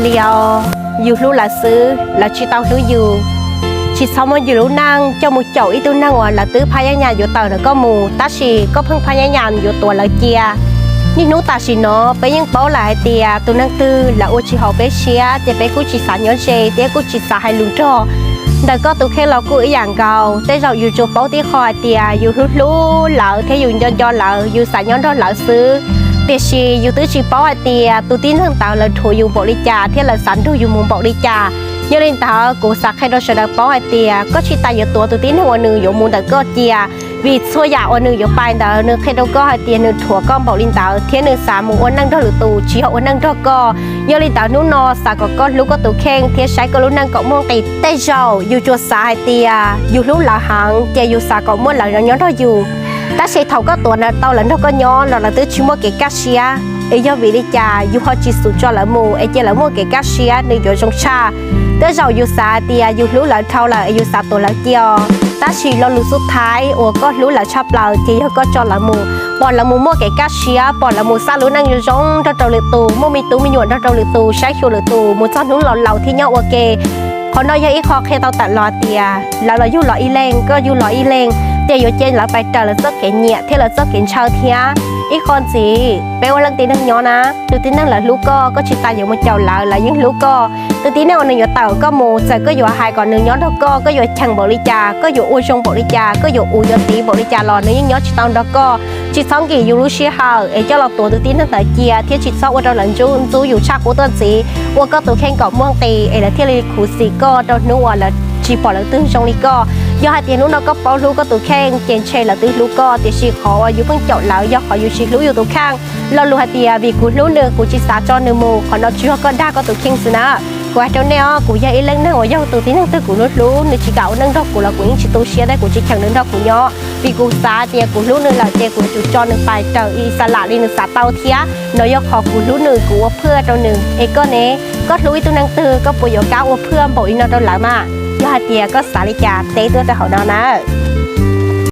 Li os, yus hlub lawv xwb, lawv tsis tau hlub yus. Tsis txhob muab yus lub neej coj mus caum ib tug neeg uas lawv twb phab nyab nyas yuav tawm ntawm koj mus, tab sis koj pheej phab nyab nyas yuav tuav lawv cia. Niaj hnub tam sim no peb yeej paub lawm hais tias tus neeg twg lawv ua tsis haum peb siab ces peb kuj tsis xav nyob ze thiab kuj tsis xav hais lus nrog. Ntawm koj tus kheej los kuj ib yam nkaus, tej zaum yus tsuas paub tib qho hais tias yus hlub hlub lawv thiab yus nco nco lawv, yus xav nyob nrog lawv xwb. Tiam sis yus twb tsis paub hais tias tus tib neeg ntawd lawv dhuav yus npaum li cas thiab lawv xav nrug yus mus npaum li cas. Yog li ntawd kuv xav qhia rau sawv daws paub hais tias koj tsis tas yuav tuav tus tib neeg uas nws yuav mus ntawm koj cia, vim txhua yam uas nws yuav pais ntawd nws qhia rau koj hais tias nws dhuav koj npaum li ntawd thiab nws xav mus ua neej nrog lwm tus tsis yog ua neej nrog koj. Yog li ntawd hnub no xav kom koj hlub koj tus kheej thiab saib koj lub neej kom muaj nqis. Tej zaum yus tsuas xav hais tias yus hlub lawv heev ces yus xav kom muaj lawv nyob nrog yus. Tab sis thaum koj tuav tau lawv nrog koj nyob los lawv twb tsis muaj kev kaj siab, es yog vim li cas yus ho tsis xub tso lawv mus es cia lawv muaj kev kaj siab nws yuav zoo tshaj. Tej zaum yus xav hais tias yus hlub lawv dhau lawm es yus xav tuav lawv cia os, tab sis lo lus xub thawj uas koj hlub lawv tshaj plaws ces yog koj tso lawv mus, pom lawv mus muaj kev kaj siab, pom lawv mus xa lub neej zoo zoo nrog rau lwm tus, muaj me tub me nyuam nrog rau lwm tus, saib xyuas lwm tus, mus txog hnub los laus thiab nyob ua ke. Qhov no yog ib qho qhia tau tawm los tias lawv los yug los ib leeg, koj yug los ib leeg, ces yuav cia lawv pais raws lawv txoj kev nyiam thiab lawv txoj kev ntshaw thiab. Ib qho ntxiv, peb ua leej tib neeg nyob na, tus tib neeg lawv hlub koj, koj tsis tas yuav mus caum lawv, lawv yeej hlub koj. Tus tib neeg uas nws yuav tawm koj mus, txawm koj yuav hais kom nws nyob nrog koj, koj yuav cheem npaum li cas, koj yuav ua zoo npaum li cas, koj yuav uv yuav tiv npaum li cas los nws yeej nyob tsis tau nrog koj. Tsis txhob nkim yus lub sij hawm es coj los tuav tus tib neeg ntawd cia thiab tsis txhob ua rau lawv ntxub yus tshaj qub tuaj ntxiv. Ua koj tus kheej kom muaj nqis es lawv thiaj li khuv xim koj rau hnub uas lawv tsis pom lawv twg zoo li koj. Yog hais tias hnub no koj paub hlub koj tus kheej ces ntshe lawv twb hlub koj, tiam sis qhov uas yus pheej caum lawv yog qhov yus tsis hlub yus tus kheej. Lo lus hais tias vim kuv hlub nws kuv tsis xav tso nws mus, qhov no tsuas yog koj dag koj tus kheej xwb na. Kuv hais rau nej os, kuv yog ib leej neeg uas yog tus tib neeg twg kuv hlub hlub, nws tsis kam ua neej nrog kuv los kuv yeej tsis tu siab thiab kuv tsis cheem nws nrog kuv nyob, vim kuv xav tias kuv hlub nws lawm ces kuv yuav tsum tso nws pais raws ib xav lam li nws xav tau thiab. No yog qhov kuv hlub nws, kuv ua phwj rau nws. Es koj ne, koj hlub ib tug neeg twg koj puas yuav kam ua phwj npaum li no rau lawv mas? Yog hais tias koj xav li cas teb tuaj rau hauv no na.